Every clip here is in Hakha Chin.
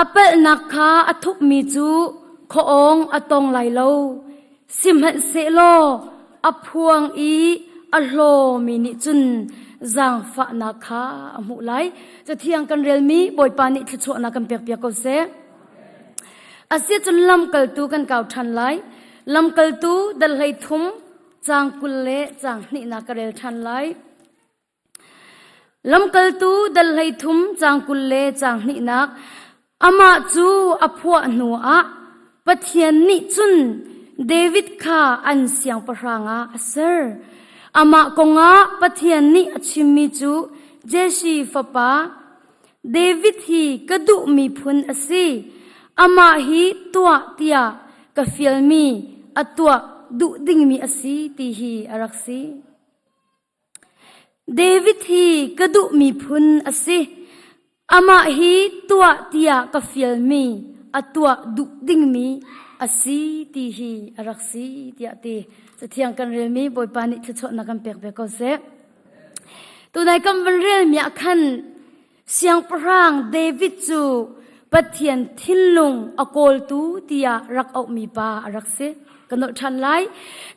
A palhnak kha a thupmi cu khuaawng a tong lai lo, sihmanhsehlaw a phuang i a hlawmi nih cun zaangfahnak kha a hmuh lai. Cathiang kan relmi Bawipa nih thluachuahnak kan pekpiak ko seh. Asiahcun lamkaltu kan kau ṭhan lai. Lamkaltu dal 13 caang 20 le caang hnihnak ka rel ṭhan lai. Lamkaltu dal 13 caang 20 le caang hnihnak amah cu a phuah hnuah Pathian nih cun David kha an siangpahrang ah a ser. Amah kongah Pathian nih a chimmi cu Jesse fapa David hi ka duhmi phun a si. Amah hi tuah tiah ka fialmi a tuah duh dingmi a si ti hi a rak si. David hi ka duhmi phun a si. Amah hi tuah tiah ka fialmi a tuah duh dingmi a si ti hi a rak si tiah ti. Cathiang kan relmi Bawipa nih thluachuahnak kan pek ve ko seh. Tunai kan van relmi ah khan Siangpahrang David cu Pathian thinlung a kawltu tiah rak auhmi pa a rak si. Ka nolh ṭhan lai.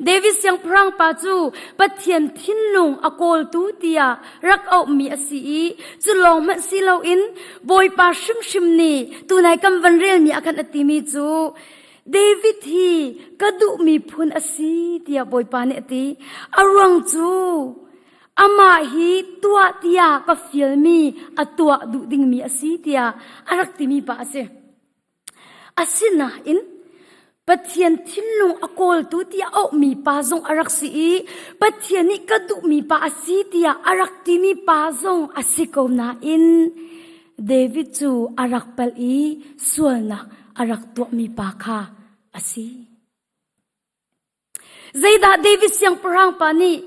David siangpahrang pa cu Pathian thinlung a kawltu tiah rak auhmi a si i cu lawng hmanh si loin Bawipa hrimhrim nih tunai kan van relmi ah khan a timi cu David hi ka duhmi phun a si tiah Bawipa nih a ti. A ruang cu amah hi tuah tiah ka fialmi a tuah duh dingmi a si tiah a rak timi pa a si. Asinain Pathian thinlung a kawltu tiah auhmi pa zong a rak si i Pathian nih ka duhmi pa a si tiah a rak timi pa zong a si ko nain David cu a rak palh i sualnak a rak tuahmi pa kha a si. Zeidah David siangpahrang pa nih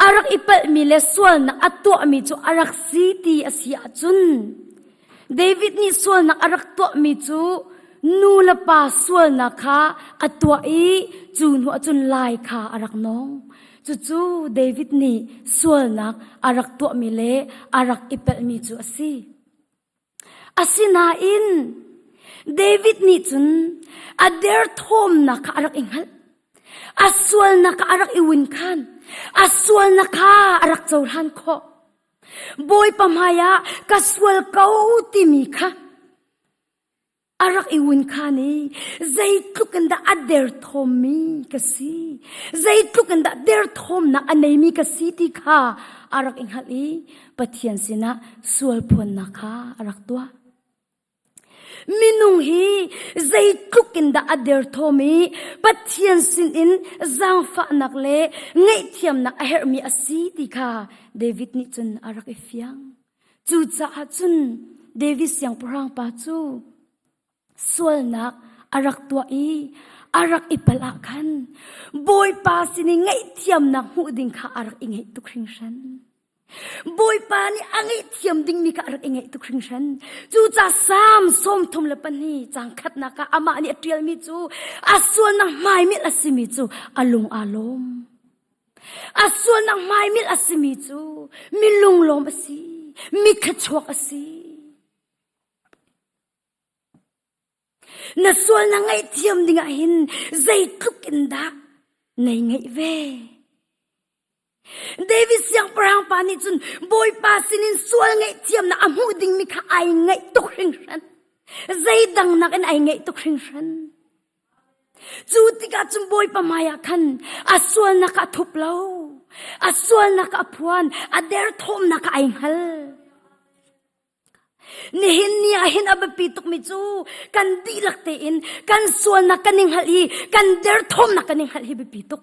a rak i palhmi le sualnak a tuahmi cu a rak si ti a si ahcun David nih sualnak a rak tuahmi cu nu le pa sualnak kha a tuah i cu hnu ahcun lai kha a rak nawng. Cucu David nih sualnak a rak tuahmi le a rak i palhmi cu a si. Asinain David nih cun a derthawmnak kha a rak i hngalh. A sualnak kha a rak i winkhan. A sualnak kha a rak cohlan khawh. Bawipa hmaiah ka sual ko timi kha a rak i winkhan i zeitluk in dah a derthawmmi ka si, zeitluk in dah derthawmnak a neimi ka si ti kha a rak i hngalh i Pathian sinah sualphuannak kha a rak tuah. Minung hi zeitluk in dah a derthawm i Pathian sinin zaangfahnak le ngaihthiamnak a herhmi a si ti kha David nih cun a rak i fiang. Cucaah cun David siangpahrang pa cu sualnak a rak tuah i a rak i palh ah khan Bawipa sin i ngaihthiamnak hmuh ding kha a rak i ngaih tuk hringhran. Bawipa nih a ngaihthiam dingmi kha a rak i ngaih tuk hringhran. Cucaah Salm 32 caang khatnak ah amah nih a ṭialmi cu a sualnak hmaimilh a simi cu a lung aa lawm. A sualnak hmaimilh a simi cu mi lunglawm a si, mi thluachuak a si. Na sualnak ngaihthiam dingah hin zeitluk in dah nei ngeih ve? David siangpahrang pa nih cun Bawipa sinin sual ngaihthiamnak a hmuh dingmi kha ai ngaih tuk hringhran. Zeidang nakin ai ngaih tuk hringhran. Cu tikah cun Bawipa hmaiah khan a sualnak a thup lo. A sualnak a phuan, a derthawmnak ai hngal. Nihin ni ah hin a biapi tukmi cu kan dihlak tein kan sualnak kan i hngalh i kan derthawmnak kan i hngalh hi biapi tuk.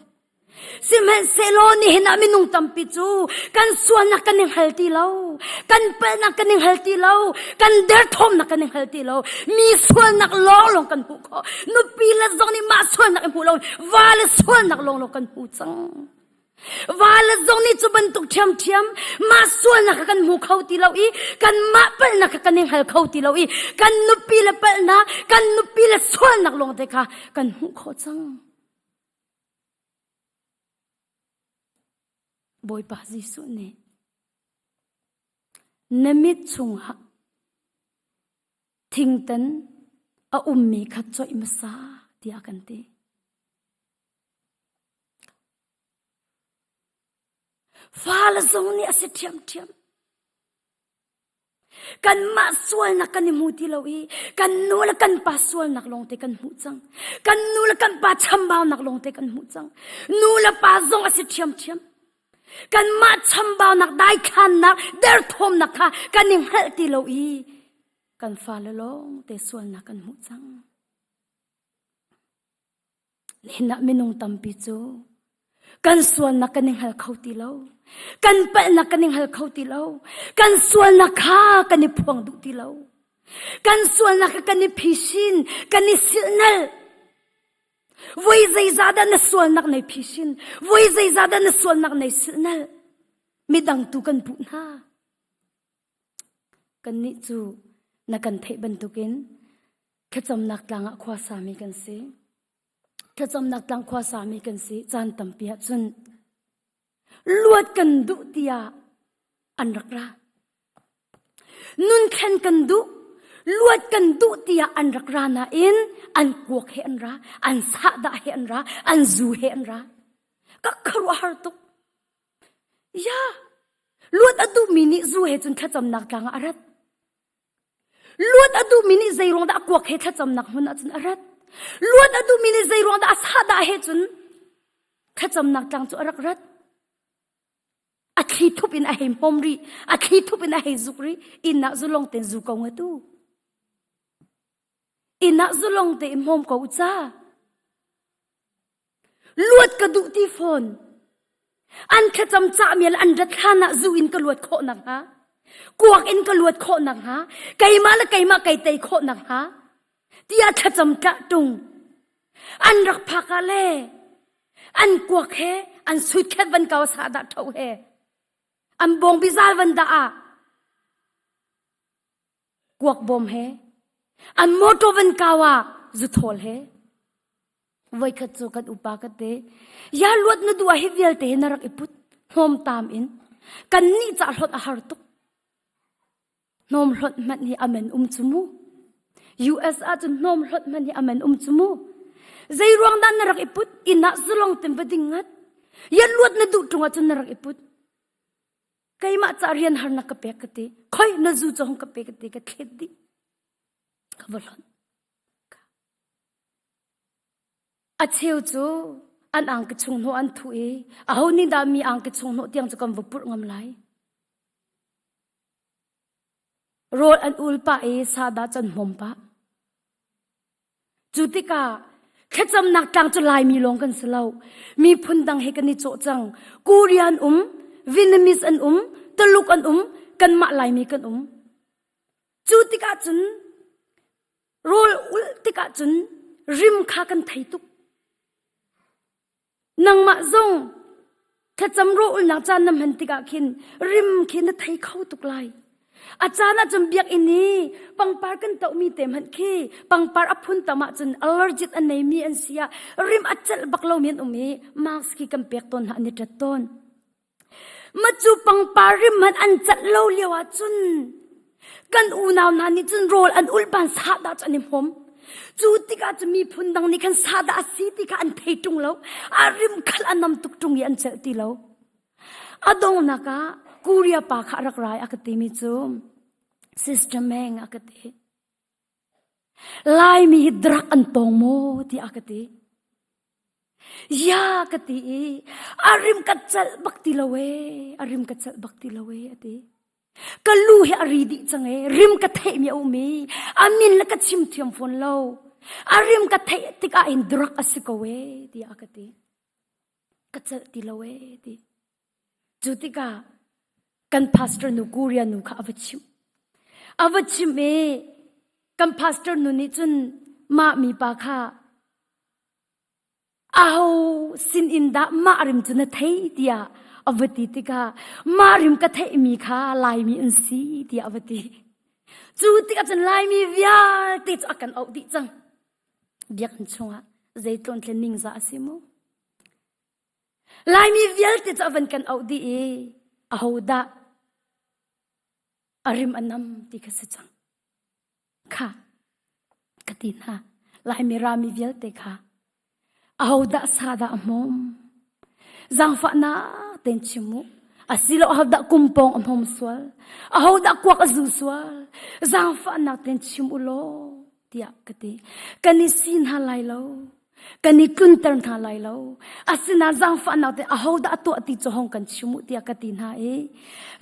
Sihmanhsehlaw nihin ah minung tampi cu kan sualnak kan i hngal ti lo, kan palhnak kan i hngal ti lo, kan derthawmnak kan i hngal ti lo. Mi sualnak lawnglawng kan hmuh khawh. Nupi le zong nih mah sualnak i hmuh lo, va le sualnak lawnglawng kan hmu cang. Va le zong nih cu bantuk ṭhiamṭhiam mah sualnak kha kan hmu kho ti lo i kanmah palhnak kha kan i hngal kho ti lo i kan nupi le palhnak, kan nupi le sualnak lawngte kha kan hmuh khawh cang. Bawipa Jesuh nih na mit chungah Thingtan a ummi kha coih hmasa tiah kan ti. Fale zong nih a si ṭhiamṭhiam. Kanmah sualnak kan i hmu ti lo i kan nu le kan pa sualnak lawngte kan hmuh cang. Kan nu le kan pa chambaunak lawngte kan hmuh cang. Nu le pa zong a si ṭhiamṭhiam. Kanmah chambaunak, daithlannak, derthawmnak kha kan i hngalh ti lo i kan fale lawngte sualnak kan hmuh cang. Nihin ah minung tampi cu kan sualnak kan i hngal kho ti lo. Kan palhnak kan i hngal kho ti lo. Kan sualnak kha kan i phuang duh ti lo. Kan sualnak kha kan i phisin, kan i silhnalh. Voi zeizah dah na sualnak nei phisin? Voi zeizah dah na sualnak nei silhnalh? Midang tu kan puh hna. Kannih cu na kan theih bantukin thlacamnak tlang ah khua sami kan si. Thlacamnak tlang khua sami kan si. Caan tampi ah cun luat kan duh tiah an rak ra. Nun thlen kan duh, luat kan duh tiah an rak ra nain an kuak he an ra, an sahdah he an ra, an zu he an ra. Ka khuaruahhar tuk. Ya, luat a duhmi nih zu he cun thlacamnak tlang ah a rat. Luat a duhmi nih zei ruang dah a kuak he thlacamnak hmun ah cun a rat. Luat a duhmi nih zei ruang dah a sahdah he cun thlacamnak tlang cu a rak rat. A thli thup in a hei hmom rih, a thli thup in a hei zuk rih, inn ah zulong ten zu ko nga tu. Inn ah zulong te in hmom ko u ca. Luat ka duh ti fawn. An thlacam cahmi le an rat hlan ah zu in ka luat khawh nakhnga, kuak in ka luat khawh nakhnga, keimah le keimah kei tei khawh nakhnga, tiah thlacam tlah ṭung. An rak phak ah le an kuak he an suitkhet van kau sa dah ṭho he an bawngbi zal van dah ah kuak bawm he an motor van kau ah zuthawl he voikhat cu kan upa ka te ya luat na duh ah hi vialte hi na rak i put hnawm tam in kan nih ca hlot a har tuk hnawm hlot hmanh hi amen um cu mu US ah cun hnawm hlot hmanh hi amen um cu mu zei ruang dah na rak i put inn ah zulong ten va ding ngat ya luat na duh ṭung ah cun na rak i put keimah ca rian har na ka pek ka ti khoi na zu cu hong ka pe ka ti ka thlet dih ka va hlonh A cheu cu an angki chung hnawh an thuh i aho nih dah mi angki chung hnawh tiang cu kan va purh ngam lai. Rawl an ul pah i sahdah cu an hmawm pah. Cu tikah thlacamnak tlang cu Laimi lawng kan si lo. Miphun dang he kan i cawh cang. Korea an um, Vietnamese an um, Tuluk an um, kanmah Laimi kan um. Cu tikah cun Rawl ulh tikah cun rim kha kan thei tuk. Nangmah zong thlacam rawl ulhnak caan na hman tikah khin rim khi na thei kho tuk lai. A caan ah cun biakinn i pangpar kan tohmi te hmanh khi pangpar a phun tam ahcun allergic a neimi an si ah rim a celh bak lomi an um i mask khi kan pek tawn hna an i ṭat tawn. Macu pangpar rim hmanh an cat lo lio ah cun kan unau hna nih cun rawl an ulh ban sahdah cu an i hmawm. Cu tikah cun miphun dang nih khan sahdah a si ti kha an thei ṭung lo. A rim khal a nam tuk ṭung i an celh ti lo. A donghnak ah Korea pa kha a rak rai a ka timi cu Sister Meng a ka ti. Laimi hi drug an tawng maw tiah a ka ti. Ya ka ti i a rim ka celh bak ti lo ee, a rim ka celh bak ti lo ee a ti. Ka lu hi a ri dih cang ee, rim ka theihmi a um i a min le ka chim thiam fawn lo. A rim ka theih tikah hin drug a si ko ee tiah a ka ti. Ka celh ti lo ee ti. Cu tikah kan pastor nu Korea nu kha a va chimh. A va chimh i kan pastor nu nih cun mah mipa kha aho sin in dah mah rim cu na thei tiah a va ti tikah mah rim ka theihmi kha Laimi an si tiah a va ti. Cu tikah cun Laimi vialte cu a kan auh dih cang. Biakinn chungah zeitlon tlen ningzah a si mu. Laimi vialte cu a van kan auh dih i ahodah a rim a nam ti kha si cang. Kha. ti hna. Laimi rami vialte kha ahodah sa dah a hmawm? Zaangfahnak tein chim u. Asilo ahodah kumpawng a hmawm sual? Ahodah kuak a zu sual? Zaangfahnak tein chim u law tiah ka ti. Kan i si hna lai lo. Kan i tlunter hna lai lo. Asinain zaangfahnak tein ahodah a tuah ti cu hong kan chim u tiah ka ti hna i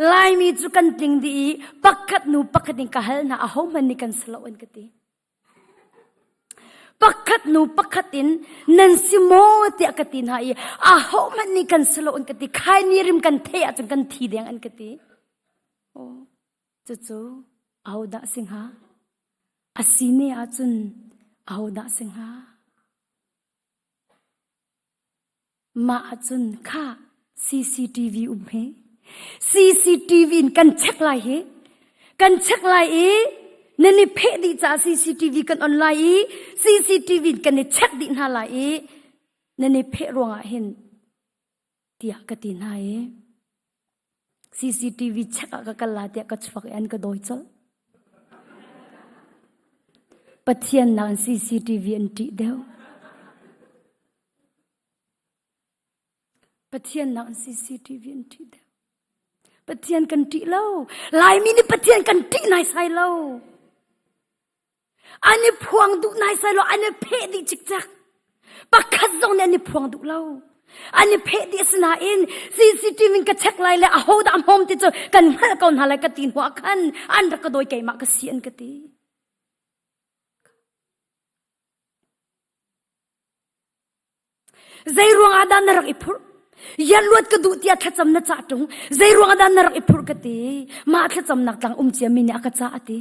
Laimi cu kan tling dih i pakhat nu pakhat in ka hal hna ahohmanh nih kan si lo an ka ti. Pakhat nu pakhat in nan si maw tiah ka ti hna i ahohmanh nih kan si lo an ka ti. Khaini rim kan theih ahcun kan thi deng an ka ti. Oh, cucu ahodah si hnga? A si ne ahcun ahodah si hnga? Mah ahcun kha CCTV um hi CCTV in kan check lai hi kan check lai i nan i pheh dih caah CCTV kan on lai i CCTV in kan i check dih hna lai i nan i pheh ruangah hin tiah ka ti hna i CCTV check ah ka kal la tiah ka chuak i an ka dawi colh. Pathian nak in CCTV an ṭih deuh. Pathian nak in CCTV an ṭih deuh. Pathian kan ṭih lo. Laimi nih Pathian kan ṭih naisai lo. An i phuang duh naisai lo. An i pheh dih cikcek. Pakhat zong nih an i phuang duh lo. An i pheh dih asinain CCTV in ka check lai le ahodah a hmawm ti cu kan hngalh ko hna lai ka ti hnu ah khan an rak ka dawi keimah ka si an ka ti. Zei ruang ah dah na rak i phurh? Yan luat ka duh tiah thlacam na cah ṭung. Zei ruang ah dah na rak i phurh ka ti. Mah thlacamnak tlang um ciami nih a ka cah a ti.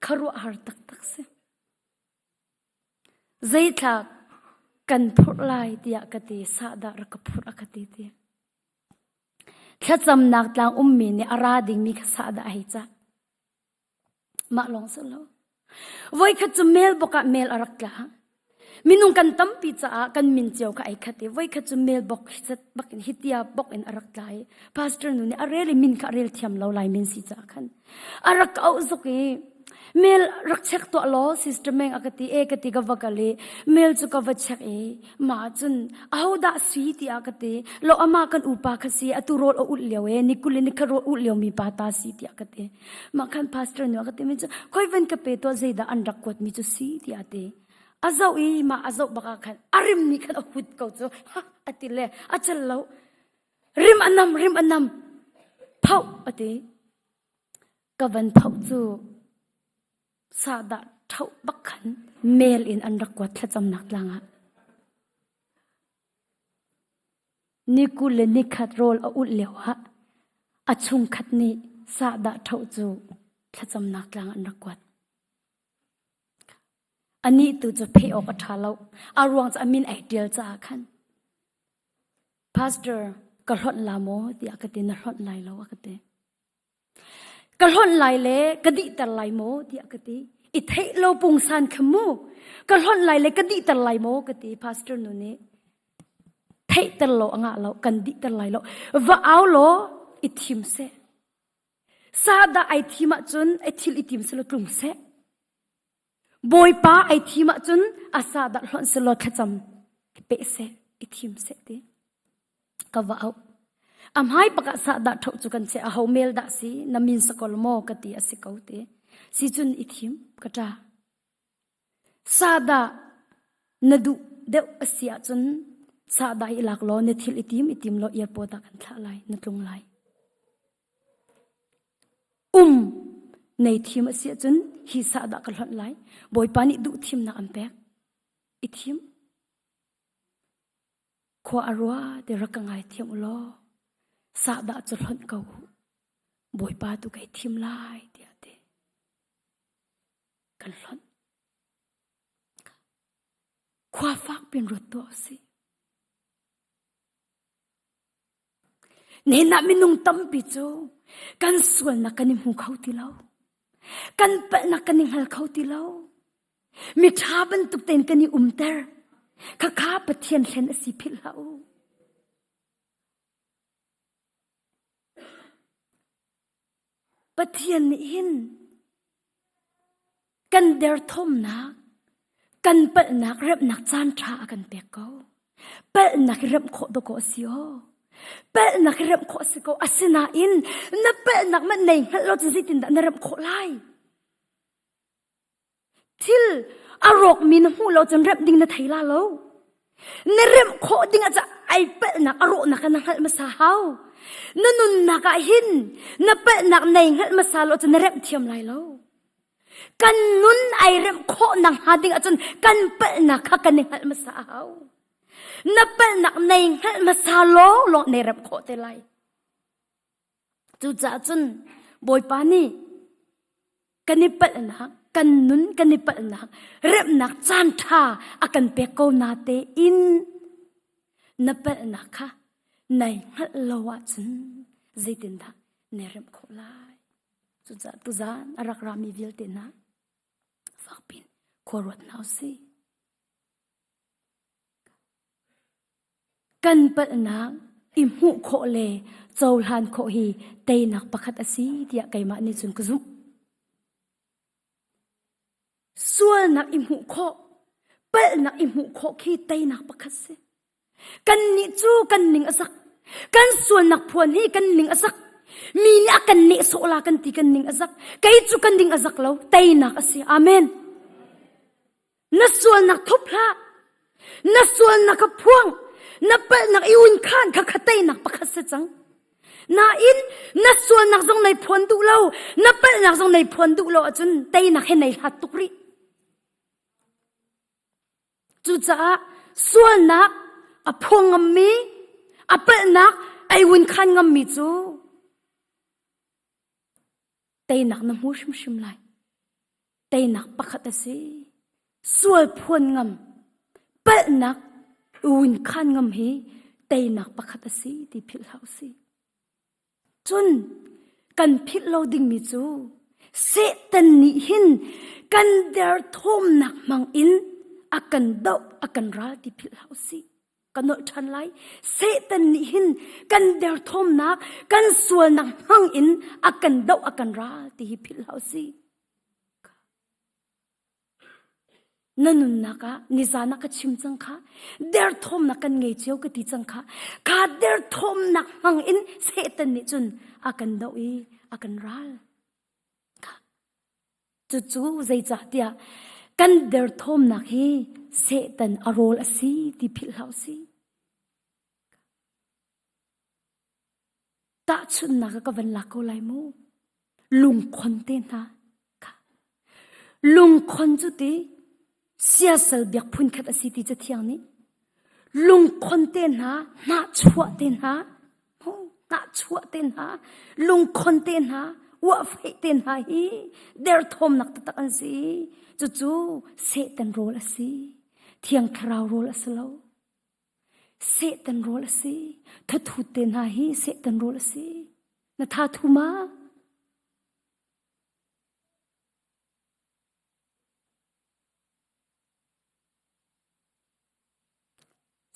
Khuaruahhar taktak si. Zeithlak kan phurh lai tiah ka ti. Sahdah rak ka phurh a ka ti ti. Thlacamnak tlang ummi nih a ra dingmi kha sahdah a hei cah. Mah lawng si lo. Voikhat cu mail bok ah mail a rak tla. Minung kan tampi caah kan min cio kha ai khat i voikhat cu mail bok hi bak in hitia bok in a rak tla i pastor nu nih a rel i min kha a rel thiam lo lai min si caah khan a rak auh zuk i mail rak check tuah law sister Meng a ka ti e ka ti ka va kal i mail cu ka va check i mah cun ahodah si tiah ka ti lo ama kan upa kha si atu rawl a ulh lio e ni kul in ni kha rawl ulh lio mi pa ta si tiah ka ti Mah khan pastor nu a ka timi cu khoi van ka pe tuah zeidah an rak kuat mi cu si tiah a ti. A zoh i mah a zoh bak ah khan a rim nih khan a hut ko cu ha a ti le a cel lo. Rim a nam rim a nam phoh a ti. Ka van phoh cu sahdah ṭhoh bak khan mail in an rak kuat thlacamnak tlang ah. Ni 20 le nikhat rawl a ulh lioah a chungkhat nih sahdah ṭhoh cu thlacamnak tlang an rak kuat. Anih tu cu pheh awk a ṭha lo. A ruang cu a min ai ṭial caah khan. Pastor, ka hlonh la maw tiah ka ti na hlonh lai lo a ka ti. Ka hlonh lai le ka dihter lai maw tiah ka ti. I theih lo pungsan kha mu. Ka hlonh lai le ka dihter lai maw ka ti. Pastor nu nih theihter lo a ngah lo kan dihter lai lo. Va au law i thim seh. Sadah ai thim ahcun ai thil i tim selaw tlung seh. Bawipa ai thim ahcun a sadah hlonh selaw thlacam peh seh i thim seh ti. Ka va auh. A hmai pakah sahdah ṭhoh cu kan che a ho mel dah si na min sakol maw ka ti a si ko ti. Si cun i thim ka ṭa. Sahdah na duh deuh a si ahcun sahdah i lak law na thil i tim i tim law airport ah kan thlah lai na tlung lai. Um nei thim a si ahcun hi sahdah ka hlonh lai. Bawipa nih duh thimnak an pek. I thim. Khua a rua ti rak ka ngaithiam u law sahdah cu hlonh ko u. Bawipa tu kai thim lai tiah ti. Kan hlonh. Khua fak pin ruat tuah usih. Nihin ah minung tampi cu kan sualnak kan i hmu kho ti lo. Kan palhnak kan i hngal kho ti lo. Miṭha bantuk tein kan i umter. Khakha Pathian hlen a si philh hlah u. Pathian nih hin kan derthawmnak, kan palhnak remhnak caan ṭha a kan pek ko. Palhnak hi remh khawh dawkaw a si aw. Palhnak hi remh khawh a si ko. Asinain na palhnak mah nei hngalh lo cun zeitindah na remh khawh lai? Thil a rawkmi na hmuh lo cun remh ding na thei la lo. Na remh khawh ding ah ai palhnak a rawhnak na hngalh hmasa hau. Na nunnak ah hin na palhnak nei hngalh hmasa lo cun na remh thiam lai lo. Kan nun ai remh khawh nak hnga ding ahcun kan palhnak kha kan i hngalh hmasa a hau. Na palhnak nei hngalh hmasa lawng lawng nei remh khawh te lai. Cucaah cun Bawipa nih kan i palhnak, kan nun kan i palhnak, remhnak caan ṭha a kan pek ko na tein na palhnak kha nai hngalh lo ahcun zeitindah na remh khawh lai? Cucaah tuzaan a rak rami vialte hna fakpin khua ruat hna usih. Kan palhnak i hmuh khawh le cohlan khawh hi teinak pakhat a si tiah keimah nih cun ka zumh. Sualnak i hmuh khawh, palhnak i hmuh khawh khi teinak pakhat si. Kannih cu kan ning a zak. Kan sualnak phuan hi kan ning a zak. Mi nih a kan nehsawh la kan ti kan ning a zak. Kei cu kan ning a zak lo. Teinak a si. Amen. Na sualnak thup hlah. Na sualnak ka phuang. Na palhnak i un khan kha kha teinak pakhat si cang. Nain na sualnak zong nei phuan duh lo, na palhnak zong nei phuan duh lo ahcun teinak he nei hlat tuk rih. Cucaah sualnak a phuang ngammi, a palhnak ei un khan ngammi cu teinak na hmu hrimhrim lai. Teinak pakhat a si. Sual phuan ngam, palhnak un khan ngam hi teinak pakhat a si ti philh hlah usih. Cun kan philh lo dingmi cu Satan nih hin kan derthawmnak hmang in a kan doh, a kan ral ti philh hlah usih. Ka nolh ṭhan lai. Satan nih hin kan derthawmnak, kan sualnak hmang in a kan doh, a kan ral ti hi philh hlah usih. Na nunnak ah nizan ah ka chim cang kha derthawmnak kan ngei cio ka ti cang kha kha derthawmnak hmang in Satan nih cun a kan doh i a kan ral. Cucu zeicahtiah kan derthawmnak hi Satan a rawl a si ti philh hlah usih. Tahchunhnak ka van lak ko lai mu. Lungkhon te hna kha. Lungkhon cu ti siasal biak phunkhat a si ti cathiang nih. Lungkhon te hna, hnahchuah te hna, hnahchuah te hna, lungkhon te hna, uahfeih te hna hi derthawmnak taktak an si. Cucu Satan rawl a si. Thiang Thlarau rawl a si lo. Satan rawl a si. Thathut te hna hi Satan rawl a si. Na tha thu ma?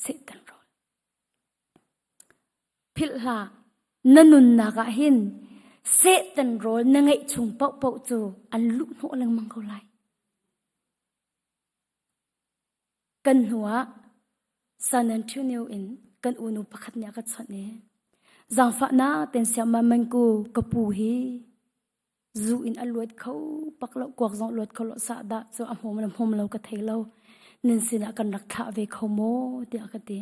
Satan rawl. Philh hlah, na nunnak ah hin Satan rawl na ngeih chung paohpaoh cu an luh hnawh lengmang ko lai. Kan hnuah San Antonio in kan unu pakhat nih a ka chawnh i zaangfahnak ten siamma mangku ka pu hi zu in a luat kho pak lo kuak zong luat kho lo sahdah cu a hmawm le hmawm lo ka thei lo nan sinah kan rak thlah ve kho maw tiah ka ti.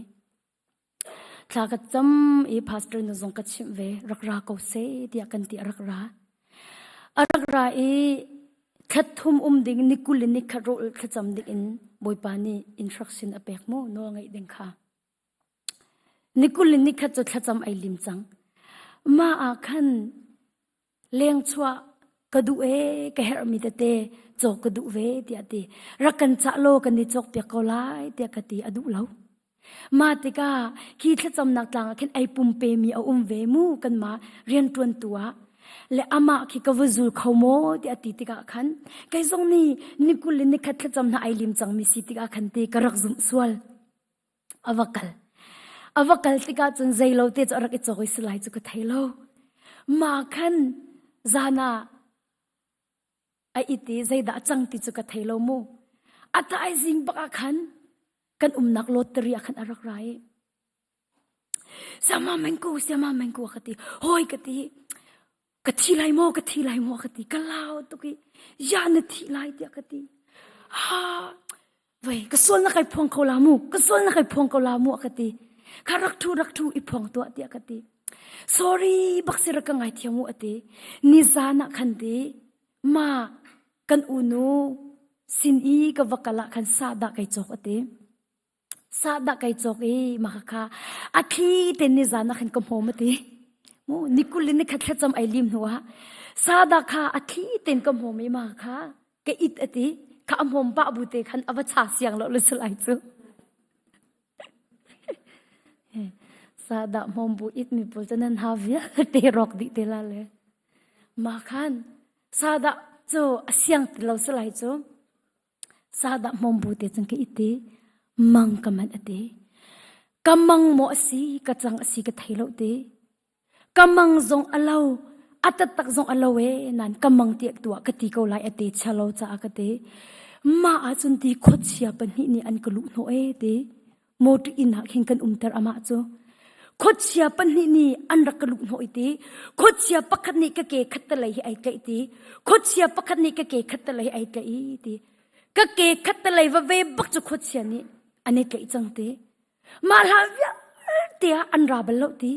Thla ka cam i pastor nu zong ka chimh ve rak ra ko seh tiah kan ti a rak ra. A rak ra i thla thum um ding ni 20 le ni khat rawl thlacam ding in Bawipa nih instruction a pek mu nawl ngaih ding kha. Ni 20 le ni khat cu thlacam ai lim cang. Mah ah khan leng chuah ka duh ee ka herhmi tete cawk ka duh ve tiah ti rak kan cah law kan i cawk piak ko lai tiah ka ti a duh lo mah tikah khi thlacamnak tlang ah khin ei pumpe mi a um ve mu kanmah rianṭuantu ah le amah khi ka va zul kho maw tiah ti tikah khan kei zong nih ni 20 le ni khat thlacam hna ai lim cangmi si tikah khan te ka rak zumh sual A va kal. A va kal tikah cun zei lo te cu a rak i cawk i si lai cu ka thei lo. Mah khan Zan ah a it i zeidah a cang ti cu ka thei lo mu. A thaizing bak ah khan kan umnak lottery ah khan a rak ra i Siama mengku, siama mengku a ka ti. Hoi ka ti. Ka thi lai maw, ka thi lai maw ka ti. Ka lau tuk i ya na thi lai tiah ka ti. Ha, vei ka sual na kai phuang ko la mu, ka sual na kai phuang ko la mu a ka ti. Kha rak thu rak thu i phuang tuah tiah ka ti. Sorry bak si rak ka ngai thiam u a ti. Ni zan ah khan ti ma kan unu sin i ka va kal ah khan sa dah kai cawk a ti. Sahdah kai cawk i mah kha a thli te nizan ah khan ka hmawm a ti. Mu ni kul in ni khat thlacam ai lim hnu ah sahdah kha a thli ten ka hmawm i mah kha ka it a ti. Kha a hmawm pah bu te khan a va cha siang lo le sulai cu. Sahdah hmawm bu it mi pawl cu nan ha vialte rawk dih te la le. Mah khan sahdah cu a siang ti lo sulai cu. Sahdah hmawm bu te cun ka it i mang ka manh a ti. Ka mang maw a si, ka cang a si ka thei lo ti. Ka mang zong a lo, a taktak zong a lo ee, nan ka mang tiah tuah ka ti ko lai a te chia lo caah ka ti. Mah ahcun ti khuachia pahnih nih an ka luh hnawh ee ti. Motor inn ah khin kan umter amah cu. Khuachia pahnih nih an rak ka luh hnawh i ti. Khuachia pakhat nih ka ke khat te lei hi ai tlaih ti. Khuachia pakhat nih ka ke khat te lei ai tlaih i ti. Ka ke khat te lei va ve bak cu khuachia nih an i tlaih cang ti. Mah hla vialte ah an ra bal lo ti.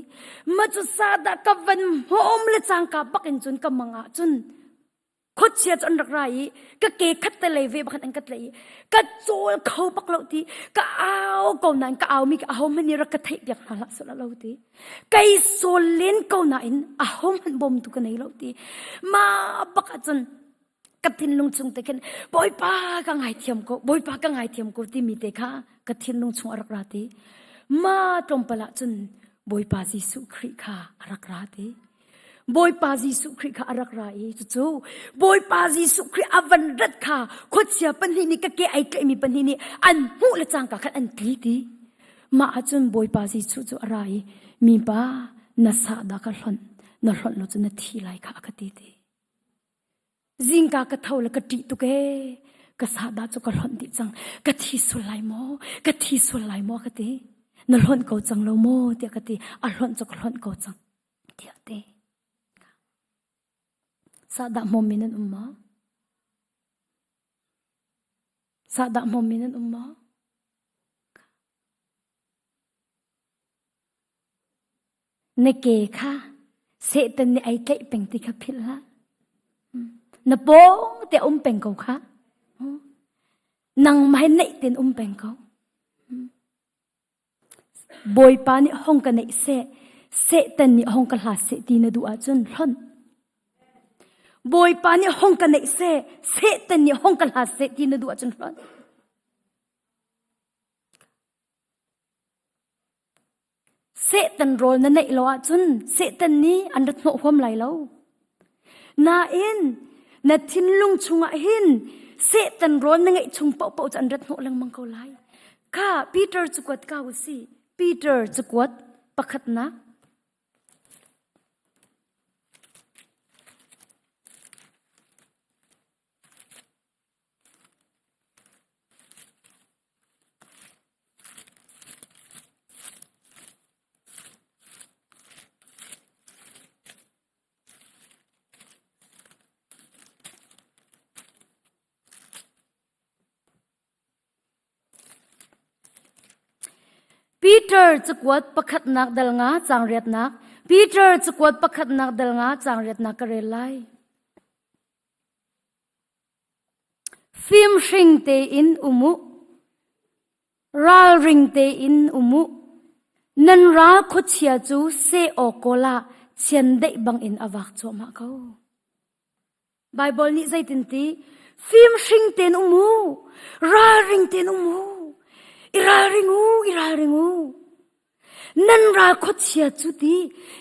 Ma cu sadah ka van hmawm le cangka bak in cun ka mang ah cun khuachia cu an rak ra i ka ke khat te lei ve bakhan an ka tlaih i ka cawl kho bak lo ti ka au ko nain ka au mi ka aho hmanh nih rak ka theih piak hna hlah sawh lo ti kei sawl len ko nain aho hmanh bawmtu ka nei lo ti ma bak ahcun ka thinlung chung te khin bawipa ka ngaithiam ko bawipa ka ngaithiam ko timi te kha ka thinlung chung a rak ra ti ma tlawmpal ah cun bawipa Jesuh Khrih kha a rak ra ti Bawipa Jesuh Khrih kha a rak ra i cucu Bawipa Jesuh Khrih a van rat kha khuachia pahnih nih ka ke ai tlaihmi pahnih nih an hmuh le cangka khan an tli ti. Mah ahcun Bawipa Jesuh cu a ra i mipa na sahdah ka hlonh na hlonh lo cu na thi lai kha a ka ti ti. Zingka ka tho le ka ṭih tuk ee. Ka sahdah cu ka hlonh dih cang. Ka thi sual lai maw? Ka thi sual lai maw ka ti. Na hlonh ko cang lo maw tiah ka ti. A hlonh cu ka hlonh ko cang. Tiah ti. Sahdah hmawmmi nan um maw? Sahdah hmawmmi nan um maw? Na ke kha Satan nih ai tlaih peng ti kha philh hlah. Na pawng te um peng ko kha. Nangmah he naih tein um peng ko. Bawipa nih hong ka neih seh, Satan nih hong ka hlat seh ti na duh ahcun hlonh. Bawipa nih hong ka neih seh, Satan nih hong ka hlat seh ti na duh ahcun hlonh. Satan rawl na neih lo ahcun Satan nih an rat hnawh huam lai lo. Nain na thinlung chungah hin Satan rawl na ngeih chung paohpaoh cu an rat hnawh lengmang ko lai. Kha Peter cakuat ka u si. Peter cakuat pakhatnak. Peter cakuat pakhatnak dal nga caang riatnak Peter cakuat pakhatnak dal nga caang riatnak ka rel lai. Fimhring tein um u. Ralring tein um u. Nan ral khuachia cu seh awk kawl ah chiandeih bangin a vak cuahmah ko. Baibal nih zeitin ti? Fimhring tein um u. Ralring tein um u. I ralring u, i ralring u. Nan ral khuachia cu ti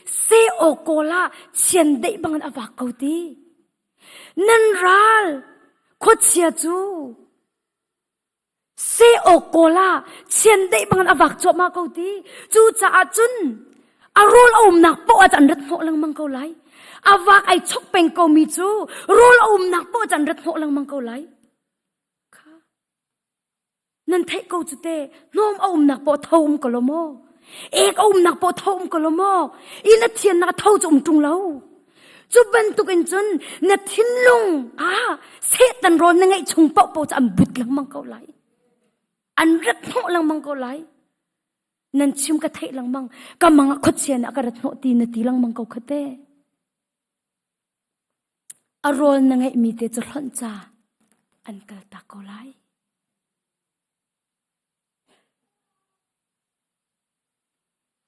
seh awk kawl ah chiandeih bangin a vak ko ti. Nan ral khuachia cu seh awk kawl ah chiandeih bangin a vak cuahmah ko ti. Cucaah cun a rawl a umnak paoh ah an rat hnawh lengmang ko lai. A vak ai chok peng ko mi cu rawl a umnak poh can rat hnawh lengmang ko lai. Kha. Nan theih ko cu te hnawm a umnak poh tho um ko lo maw? Ek a umnak poh tho um ko lo maw? I na thiannak tho cu um ṭung lo. Cu bantuk in cun na thinlung ah Satan rawl na ngeih chung paoh paoh cu an but lengmang ko lai. An rat hnawh lengmang ko lai. Nan chim ka theih lengmang. Ka mang ah khuachia nih a ka rat hnawh ti na ti lengmang ko kha te. A rawl na ngeihmi te cu hlonh ca an kal tak ko lai.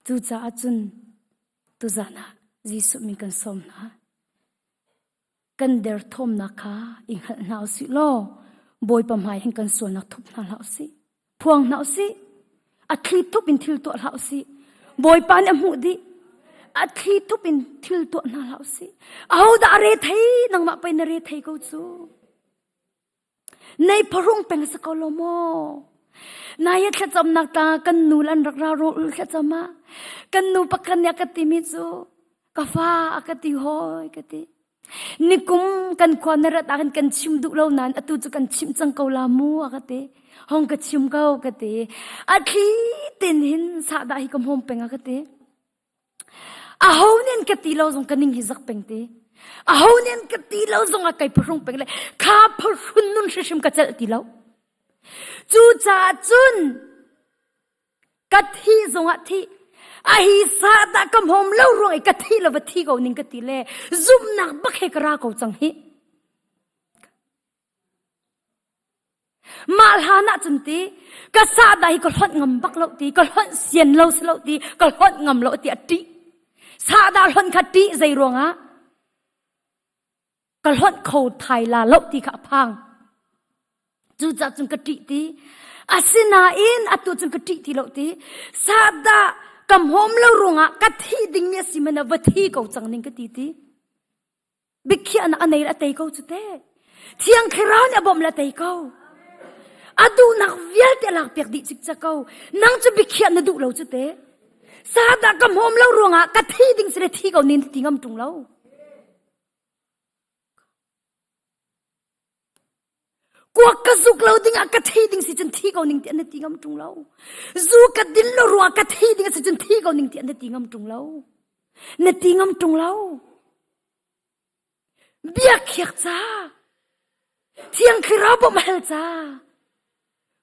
Cucaah cun tuzan ah Jesuh min kan sawm hna. Kan derthawmnak kha i hngalh hna usih law Bawipa hmai hin kan sualnak thup hna hlah usih. Phuang hna usih. A thli thup in thil tuah hlah usih. Bawipa nih a hmuh dih. A thli thup in thil tuah hna hlah usih. Ahodah a re thei? Nangmah pei na re thei ko cu. Nei pharung peng si ko lo maw? Nai thlacamnak ta kan nu an rak ra ro thlacam ah kan nu pakhat nih a ka timi cu ka fa a ka ti hoi ka ti. Nikum kan khua na rat ah kan kan chim duh lo nain atu cu kan chim cang ko la mu a ka ti. Hong ka chim ko ka ti. A thli tin hin sahdah hi ka hmawm peng a ka ti. Aho nih an ka ti lo zong ka ning hi zak peng ti. Aho nih an ka ti lo zong ah kai phuhrung peng le kha phuhrun nun hrimhrim ka celh ti lo. Cucaah cun ka thi zong ah thi a hi sa dah ka hmawm lo ruang i ka thi lo va thi ko ning ka ti le zumhnak bak he ka ra ko cang hi. Mah hlan ah cun ti ka sahdah hi ka hlonh ngam bak lo ti ka hlonh sian lo si lo ti ka hlonh ngam lo ti a ṭih. Sahdah hlonh kha ṭih zei ruangah ka hlonh kho thai la lo ti kha a phang. Cucaah cun ka ṭih ti. Asinain atu cun ka ṭih ti lo ti. Sahdah ka hmawm lo ruangah ka thi dingmi a si man ah va thi ko cang ning ka ti ti. Biakhiahnak a nei a tei ko cu te. Thiang Thlarau nih a bawmh le a tei ko. A duhnak vialte a lakpiak dih cikcek ko. Nang cu biakhiah na duh lo cu te. Sadah ka hmawm lo ruangah ka thi ding si le thi ko nin ti ngam ṭung lo. Kuak ka zuk lo ding ah ka thi ding si cun thi ko ning ti an ti ngam ṭung lo. Zu ka din lo ruangah ka thi ding si cun thi ko ning ti an ti ngam ṭung lo. Na ti ngam ṭung lo. Biakhiak ca. Thiang Thlarau bawmh hal ca.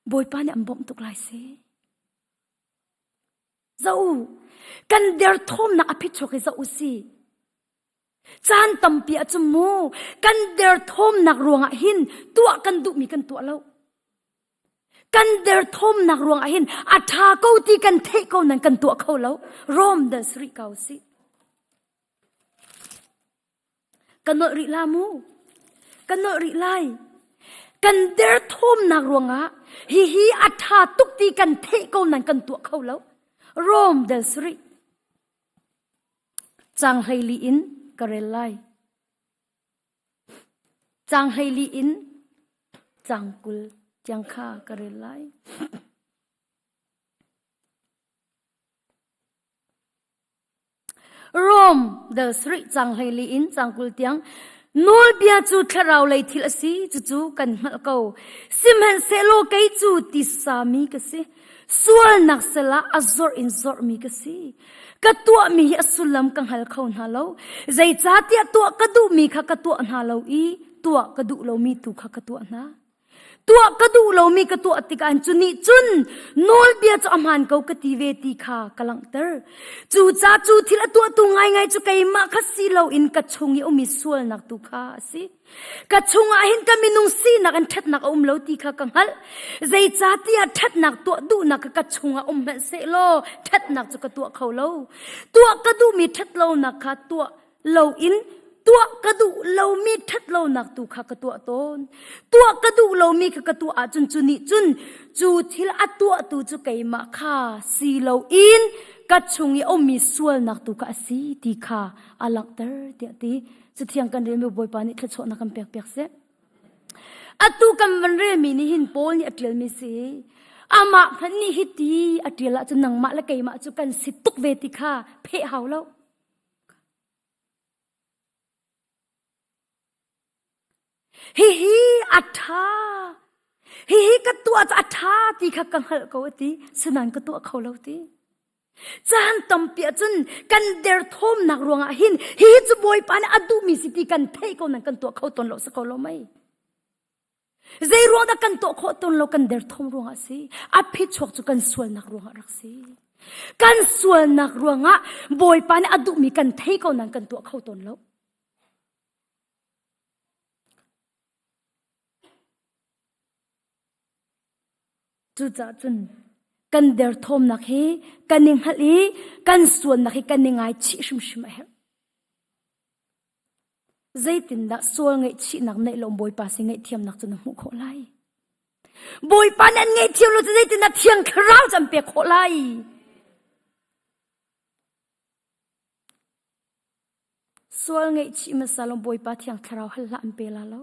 Bawipa nih an bawmh tuk lai si. Zoh u, kan derthawmnak a phichuak hi zoh u si. Caan tampi ah cun mu kan derthawmnak ruangah hin tuah kan duhmi kan tuah lo. Kan derthawmnak ruangah hin a ṭha ko ti kan theih ko nan kan tuah kho lo. Rom dal sari kau si. Ka nolh rih la mu. Ka nolh rih lai. Kan derthawmnak ruangah hihi a ṭha tuk ti kan theih ko nan kan tuah kho lo. Rom dal sari. Caang 14 in ka rel lai. Caang 14 in caang 20 tiang kha ka rel lai. Rom dal sarih caang 14 in caang 20 tiang Nawlbia cu thlarau lei thil a si, cucu kan hngalh ko. Sihmanhsehlaw kei cu tisa mi ka si. Sualnak sal ah a zorh in zorhmi ka si. Ka tuahmi hi a sullam ka hngal kho hna lo. Zeicahtiah tuah ka duhmi kha ka tuah hna lo i tuah ka duh lomi tu kha ka tuah hna. Tuah ka duh lomi ka tuah tikah cu nih cun nawlbia cu a hmaan ko ka ti ve ti kha ka langhter. Cucaah cu thil a tuahtu ngaingai cu keimah kha si loin ka chung i ummi sualnak tu kha a si. Ka chungah hin ka minung sinak in ṭhatnak a um lo ti kha ka hngalh. Zeicahtiah ṭhatnak tuah duhnak kha ka chungah um hmanh sehlaw ṭhatnak cu ka tuah kho lo. Tuah ka duhmi ṭhatlonak kha tuah loin tuah ka duh lomi ṭhatlonak tu kha ka tuah tawn. Tuah ka duh lomi kha ka tuah ahcun cu nih cun cu thil a tuahtu cu keimah kha si loin ka chung i a ummi sualnak tu kha a si ti kha a langhter tiah ti. Cathiang kan relmi Bawipa nih thluachuahnak kan pek piak seh. Atu kan van relmi nih hin Paul nih a ṭialmi si. Amah hmanh nih hiti a ṭial ahcun nangmah le keimah cu kan si tuk ve ti kha pheh hau lo. Hihi a ṭha. Hihi ka tuah cu a ṭha ti kha ka hngalh ko a ti. Sinain ka tuah kho lo ti. Caan tampi ahcun kan derthawmnak ruangah hin hihi cu Bawipa nih a duhmi si ti kan theih ko nan kan tuah kho tawn lo si ko lo mei. Zei ruang dah kan tuah khawh tawn lo kan derthawm ruangah si. A phichuak cu kan sualnak ruangah rak si. Kan sualnak ruangah Bawipa nih a duhmi kan thei ko nan kan tuah kho tawn lo. Cucaah cun kan derthawmnak hi kan i hngalh i kan sualnak hi kan i ngaichih hrimhrim a herh. Zeitindah sual ngaihchihnak neih lo Bawipa sin ngaihthiamnak cu na hmuh khawh lai? Bawipa nih an ngaihthiam lo cu zeitindah Thiang Thlarau cu an pek khawh lai? Sual ngaihchih hmasa lo Bawipa Thiang Thlarau hal hlah an pe la lo.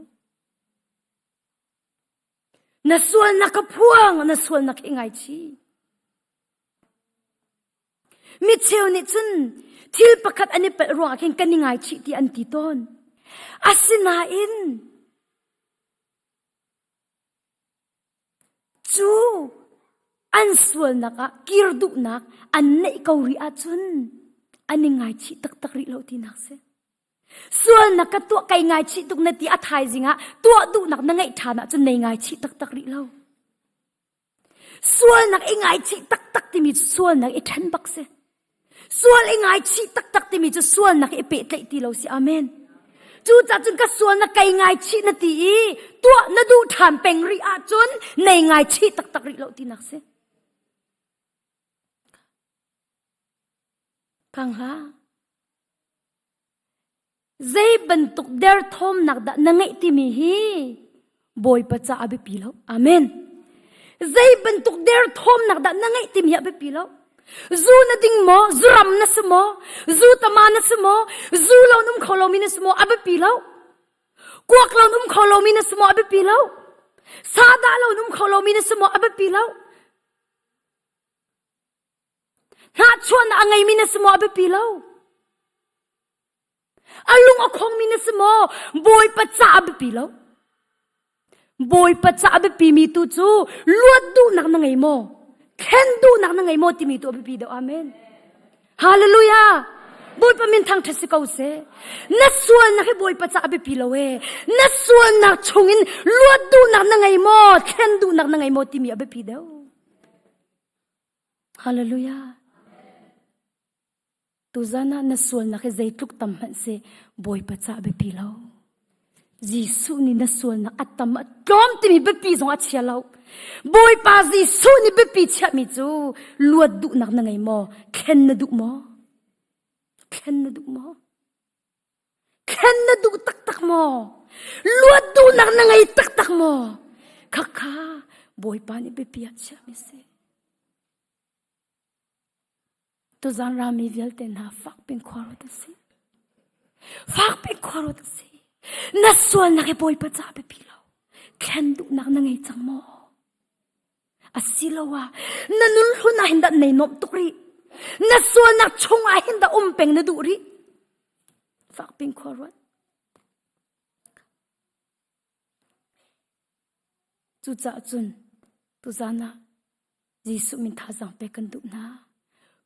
Na sualnak ka phuang, na sualnak hi ngaichih. Mi cheu nih cun thil pakhat an i palh ruangah khin kan i ngaichih ti an ti tawn. Asinain cu an sualnak ah kir duhnak an neih ko rih ahcun an i ngaichih taktak rih lo tinak si. Sualnak ka tuah kai ngaichih tuk na ti a thaizing ah tuah duhnak na ngeih ṭhan ahcun nei ngaichih taktak rih lo. Sualnak i ngaichih taktak timi cu sualnak i ṭhen bak si. Sual i ngaichih taktak timi cu sualnak i pehtlaih ti lo si. Amen. Cucaah cun ka sualnak kai ngaichih na ti i tuah na duh ṭhan peng rih ahcun nei ngaichih taktak rih lo tinak si. Phang hlah. Zei bantuk derthawmnak dah na ngeih timi hi Bawipa ca a biapi lo. Amen. Zei bantuk derthawmnak dah na ngeih timi hi a biapi lo. Zu na ding maw? Zu ram na si maw? Zu tama na si maw? Zu lo um kho lomi na si maw? A biapi lo. Kuak lo um kho lomi na si maw? A biapi lo. Sadah lo um kho lomi na si maw? A biapi lo. Hnahchuahnak a ngeimi na si maw a biapi lo. A lung a khongmi na si maw Bawipa ca a biapi lo. Bawipa ca a biapimi tu cu luat duhnak na ngei maw? Thlen duhnak na ngei maw timi tu a biapi deuh. Amen. Hallelujah. Bawipa min thangṭhat si ko seh. Na sualnak hi Bawipa ca a biapi lo ee. Na sualnak chungin luat duhnak na ngei maw? Thlen duhnak na ngei maw timi a biapi deuh. Hallelujah. Tuzan ah na sualnak hi zeitluk tam hmanh si Bawipa cah biapi lo. Jesuh nih na sualnak a tam a tlawm timi biapi zong a chia lo. Bawipa Jesuh nih biapi chiahmi cu luat duhnak na ngei maw? Thlen na duh maw? Thlen na duh maw? Thlen na duh taktak maw? Luat duhnak na ngei taktak maw? Khakha Bawipa nih biapi ah chiahmi si. Tuzan rami vialte hna fak pin khua ruat si. Fak pin khua ruat si. Na sualnak hi Bawipa ca biapi lo. Thlen duhnak na ngei cang maw? Asiloah na nun hlun ah hin dah nei nuamh tuk rih. Na sualnak chung ah hin dah um peng na duh rih. Fak pin khua ruat. Cucaah cun tuzan ah Jesuh min thazaang pek kan duh hna.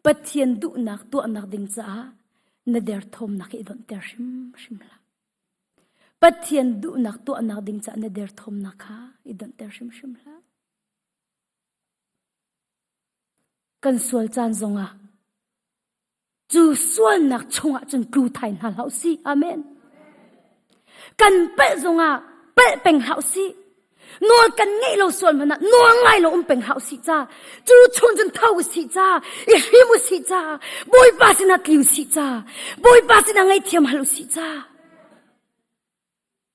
Pathian duhnak tuahnak ding caah na derthawmnak hi i donhter hrimhrim hlah. Pathian duhnak tuahnak ding caah na derthawmnak kha i donhter hrimhrim hlah. Kan sual caan zongah cu sualnak chungah cun tlu thai hna hlah usih. Amen. Kan palh zongah palh peng hlah usih. Nawl kan ngeih lo sual hmanh ah nawl ngai lo um peng hlah usih ca. Cu chung cun tho usih ca, i hrim usih ca, Bawipa sinah tli usih ca, Bawipa sinah ngaihthiam hal usih ca.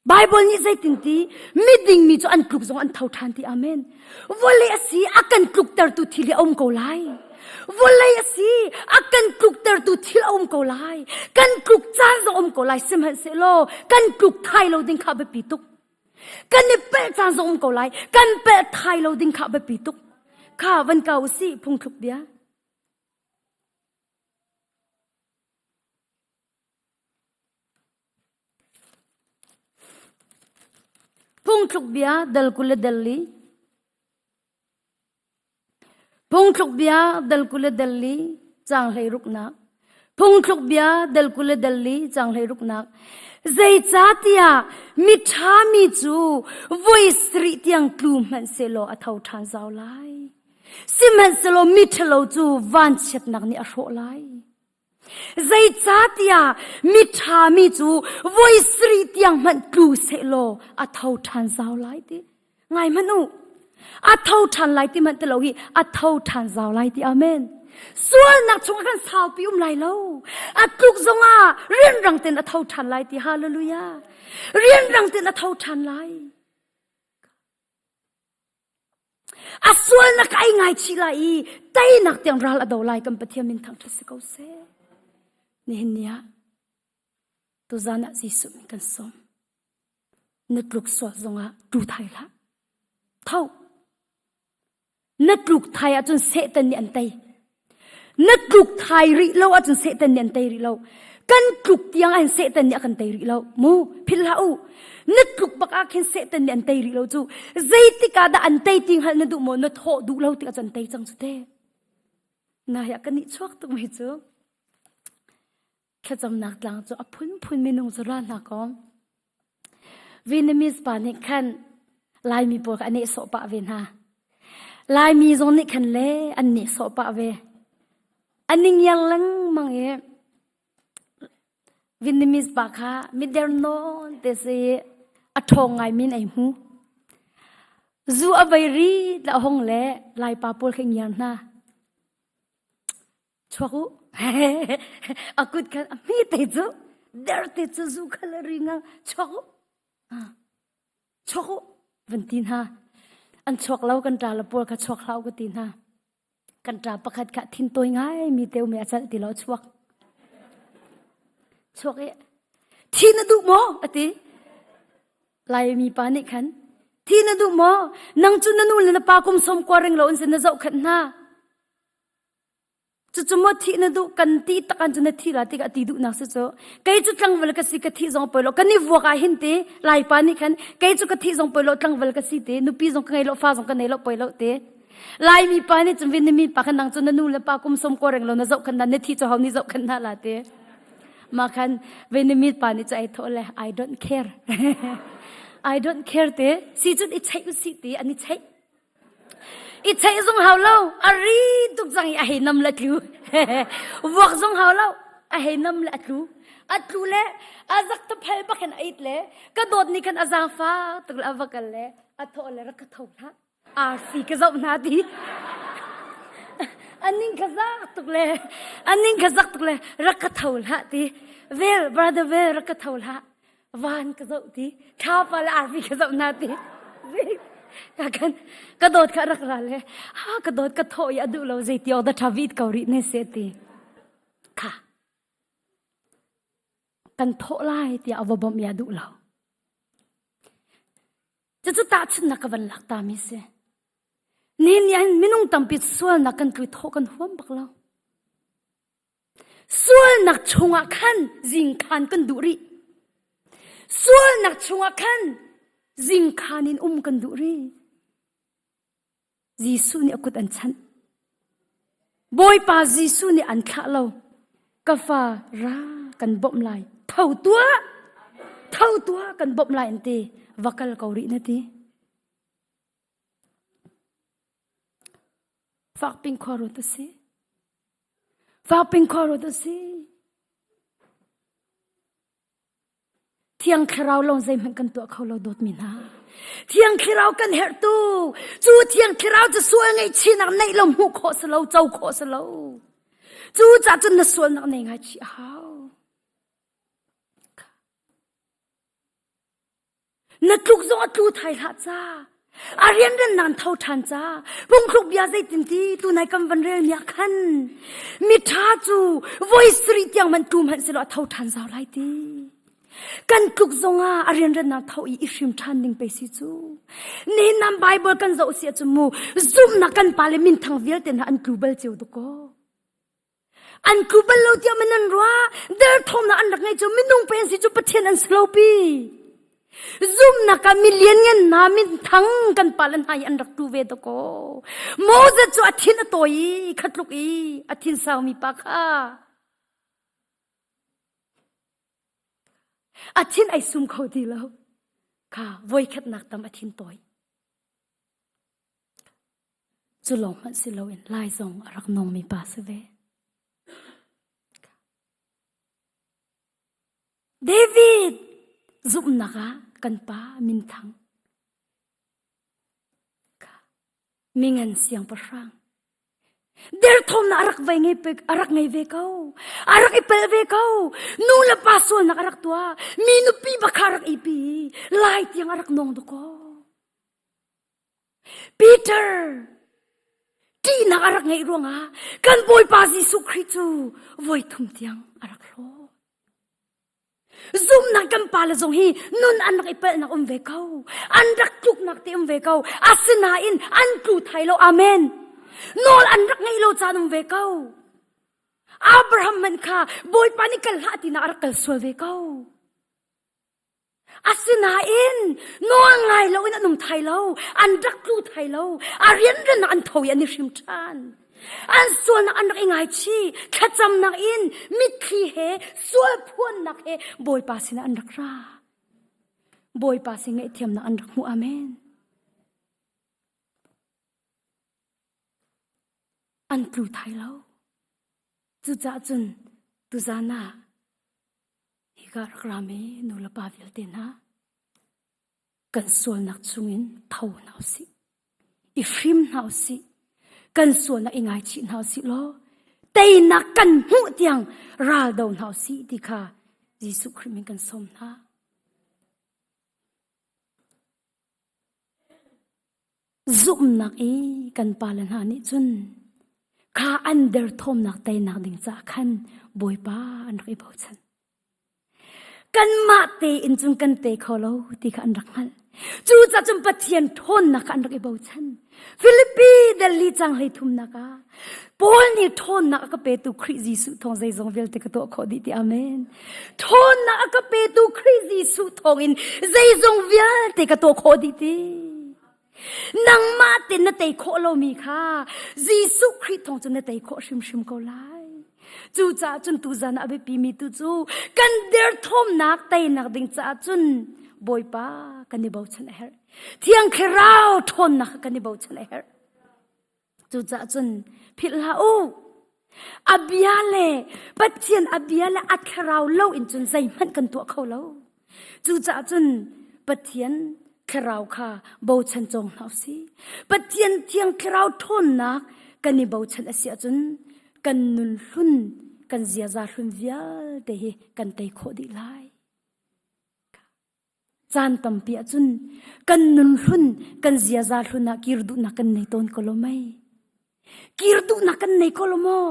Bible nih zeitin ti miding mi cu an tluk zong an tho ṭhan ti amen. Vawlei a si a kan tluktertu thil hi a um ko lai. Vawlei a si a kan tluktertu thil a um ko lai. Kan tluk caan zong um ko lai sihmanhsehlaw kan tluk thai lo ding kha biapi tuk. Kan i pelh caan zong um ko lai. Kan pelh thai lo ding kha biapi tuk. Kha van kau usih phungthluk bia. Phungthluk bia dal 24. Phungthluk bia dal 24 caang 16nak. Phungthluk bia dal 24 caang 16nak. Zeicahtiah miṭha mi cu voi sarih tiang tlu hmanh sehlaw a tho ṭhan zau lai. Sihmanhsehlaw miṭhalo cu vanchiatnak nih a hrawh lai. Zeicahtiah miṭha mi cu voi sarih tiang hmanh tlu sehlaw a tho ṭhan zau lai ti. Ngai hmanh u. A tho ṭhan lai ti hmanh ti lo hi a tho ṭhan zau lai ti. Amen. Sualnak chungah khan saupi um lai lo. A tluk zongah rianrang tein a tho ṭhan lai ti. Hallelujah. Rianrang tein a tho ṭhan lai. A sualnak ai ngaichih lai i teinak tiang ral a do lai kan Pathian min thangṭhat si ko seh. Nihin ni ah tuzan ah Jesuh min kan sawm. Na tluk sual zongah tu thai hlah. Tho. Na tluk thai ahcun Satan nih an tei. Na tluk thai rih lo ahcun Satan nih an tei rih lo. Kan tluk tiang an Satan nih a kan tei rih lo. Mu, philh hlah u. Na tluk bak ah khin Satan nih an tei rih lo cu. Zeitik ah dah an tei ti hngalh na duh maw? Na thawh duh lo tikah cun an tei cang cu te. Na ya kan nih chuak tuk mi cu. Thlacamnak tlang cu a phunphun minung cu ra hna kaw. Vietnamese pa nih khan Laimi pawl kha a nehsawh pah ve hna. Laimi zong nih khan le an nehsawh pah ve. An i ngiar lengmang i Vietnamese pa kha mider nawn te si i a ṭhawng ngai min ei hmu. Zu a vei ri la hong le Laipa pawl kha i ngiar hna. Chuak u. A kut khan a hmi te cu der te cu zu kha le ri nga chuak u. Chuak u van ti hna. An chuak lo kan ṭa le pawl kha chuak hlah u ka ti hna. Kan ṭa pakhat kha thin tawi ngai mi te um i a calh ti lo chuak. Chuak i thi na duh maw a ti. Laimi pa nih khan thi na duh maw? Nang cu na nu le na pa kum sawm kua ring lo in sin na zohkhenh hna. Cucu maw thih na duh kan ti tak an cu na thi la tikah ti duhnak si cu kei cu tlangval ka si ka thih zong poi lo kan i vuak ah hin ti laipa nih khan kei cu ka thih zong poi lo tlangval ka si ti nupi zong ka ngei lo fa zong ka nei lo poi lo ti Laimi pa nih cun Vietnamese pa khan nang cu na nu le pa kum som ko reng lo na zoh khan na na thi cu ho nih zoh khan na la ti ma khan Vietnamese pa nih cu ai thawh le I don't care I don't care te si cun i cheih u si ti an i cheih I theih zong hau lo, a ri tuk cang i a hei nam le tlu. Vuak zong hau lo, a hei nam le a tlu. A tlu le a zak ta phal bak in a it le ka dawt nih khan a zaangfa tuk le a va kal le a thawh le rak ka tho hlah. Arfi ka zoh hna ti. Aning ka zak tuk le aning ka zak tuk le rak ka tho hlah ti. Vel brother vel rak ka tho hlah. Van ka zoh ti thlapa le arfi ka zoh na ti ka kan ka dawt kha rak ra le ha ka dawt ka thawh i a duh lo zei ti awk da tha vit ko rih ne se ti kha kan thawh lai tiah a va bawmh ya duh lo cucu tahchunhnak ka van lak ta mi si ni ni hin minung tampi sualnak kan tlu thawh kan huam bak lo Sualnak chungah khan zingkhan kan duh rih. Sualnak chungah khan zingkhan in um kan duh rih. Jesuh nih a kut an chanh. Bawipa Jesuh nih an thlah lo. Ka fa ra kan bawmh lai. Tho tuah! Tho tuah kan bawmh lai an ti. Va kal ko rih na ti. Fakping khua ruat a si. Fakping khua ruat a si. Thiang Thlarau lawng zeihmanh kan tuah kho lo dawtmi hna. Thiang Thlarau kan herh tu. Cu Thiang Thlarau cu sual ngaihchihnak neih lo hmuh khawh si lo, co khawh si lo. Cu cah cun na sualnak nei ngaichih a hau. Na tluk zong a tlu thai hlah ca. A rianrian nan tho ṭhan ca. Phungthluk bia zeitin ti tunai kan van rel mi ah khan miṭha cu voi sarih tiang man tlu hmanh selaw a tho ṭhan zau lai ti. Kan tluk zongah a rianrian nan tho i i hrim ṭhan ding pei si cu. Nihin nan Bible kan zoh si ahcun mu zumhnak kan pale minthang vialte hna an tlu bal cio dakaw. An tlu bal lo tiah man an ruah. Derthawmnak an rak ngei cu minung pe an si cu Pathian an si lo pi. Zumnak ah milian ngan hna min thang kan pa le hna hi an rak tu ve to ko. Moses cu a thin a tawi i khatluk i a thin saumi pa kha a thin ai sum kho ti lo. Kha voikhatnak tam a thin tawi. Cu lawng hmanh si loin lai zong a rak nongmi pa si ve. David zumhnak ah kan pa minthang mingan siangpahrang derthawmnak a rak vei ngei a rak ngei ve ko a rak i pel ve ko nu le pa sualnak a rak tuah mi nupi bakha rak i pi lai tiang a rak nong dakaw Peter ṭihnak a rak ngeih ruangah kan Bawipa Jesuh Khrih cu voi thum tiang a rak hlawt. Zumnak kan pale zong hi nun an rak i palhnak um ve ko. An rak tluknak te um ve ko. Asinain an tlu thai lo. Amen. Nawl an rak ngeih lo caan um ve ko. Abraham man kha Bawipa nih kal hlah tinak a rak kal sual ve ko. Asinain nawl ngai loin an um thai lo, an rak tlu thai lo, a rianrian an tho i an i hrim ṭhan. An sualnak an rak i ngaichih, thlacamnak in mitthli he sual phuannak he Bawipa sinah an rak ra. Bawipa sin ngaihthiamnak an rak hmu. Amen. An tlu thai lo. Cucaah cun tuzan ah Hika rak rami nu le pa vialte hna, kan sualnak chungin tho hna usih. I hrim hna usih. Kan sualnak i ngaichih hna usih law teinak kan hmuh tiang ral do hna usih ti kha Jesuh Khrih min kan sawm hna. Zumhnak i kan pale hna nih cun kha an derthawmnak teinak ding caah khan Bawipa an rak i bochan. Kanmah tein cun kan tei kho lo ti kha an rak hngalh. Cucaah cun Pathian ṭhawnnak kha an rak i bochan. Filipi Delhi cang hlei thumnak ah Paul nih ṭhawnnak a ka petu Khrih Jesuh thawng zeizong vialte ka tuah khawh dih ti amen. Ṭhawnnak a ka petu Khrih Jesuh thawngin zeizong vialte ka tuah khawh dih ti. Nangmah te na tei khawh lomi kha Jesuh Khrih thawng cu na tei khawh hrimhrim ko lai. Cucaah cun tuzan ah a biapimi tu cu kan derthawmnak teinak ding caah cun Bawipa kan i bochan a herh. Thiang Thlarau ṭhawnnak kan i bochan a herh. Cucaah cun philh hlah u. A bia le Pathian a bia le a thlarau lo in cun zeihmanh kan tuah kho lo. Cucaah cun Pathian thlarau kha bochan cawng hna usih. Pathian thiang thlarau ṭhawnnak kan i bochan a si ahcun kan nun hlun, kan ziaza hlun vialte hi kan tei khawh dih lai. Caan tampi ahcun kan nun hlun, kan ziaza hlun ah kir duhnak kan nei tawn ko lo mei? Kir duhnak kan nei ko lo maw?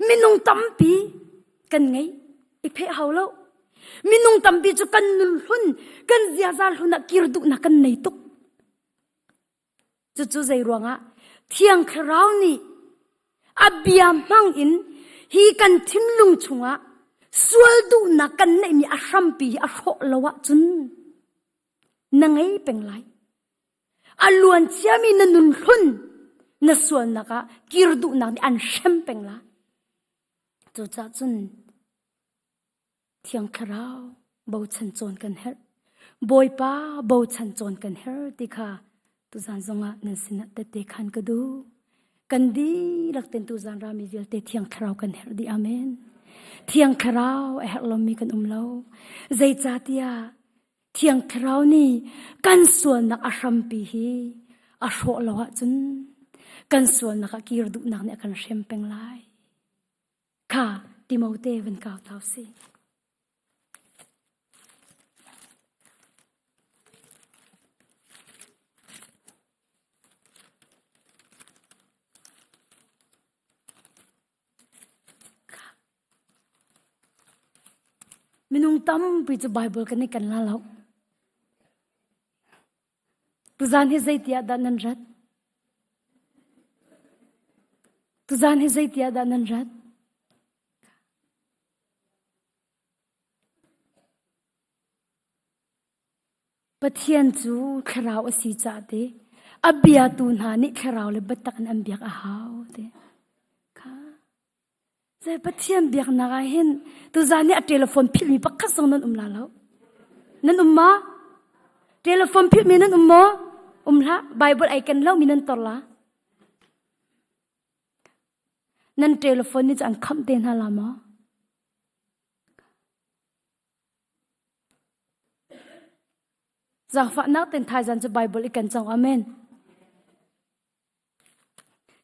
Minung tampi kan ngei, i pheh hau lo. Minung tampi cu kan nun hlun, kan ziaza hlun ah kir duhnak kan nei tuk. Cucu zei ruangah Thiang Thlarau nih a bia hmang in hi kan thinlung chungah sual duhnak kan neihmi a hrampi hi a hrawh lo ahcun na ngei peng lai. A luan ciami na nun hlun na sualnak ah kir duhnak nih an hrem peng lai. Cucaah cun Thiang Thlarau bochan cawn kan herh. Bawipa bochan cawn kan herh ti kha tuzan zongah nan sinah tette khan ka duh. Kan dihlak ten tuzan rami vialte Thiang Thlarau kan herh dih. Amen. Thiang Thlarau a herh lomi kan um lo. Zeicahtiah Thiang Thlarau nih kan sualnak a hrampi hi a hrawh lo ahcun kan sualnak ah kir duhnak nih a kan hrem peng lai. Kha Timote van kau tau si. Minung tampi cu Bible kan i kan la lo. Tuzan hi zeitiah dah nan rat? Tuzan hi zeitiah dah nan rat? Pathian cu thlarau a si caah te a biatu hna nih thlarau le biatak in an biak a hau te. Kha. Zei Pathian biaknak ah hin tuzan ni a telephone philhmi pakhat zong nan um la lo. Nan um ma? Telephone philhmi nan um maw? Um hlah. Bible ai ken lo mi nan tor la. Nan telephone nih cu an khamh te hna la maw? Zaangfahnak ten thaizan cu Bible i kan cang. Amen.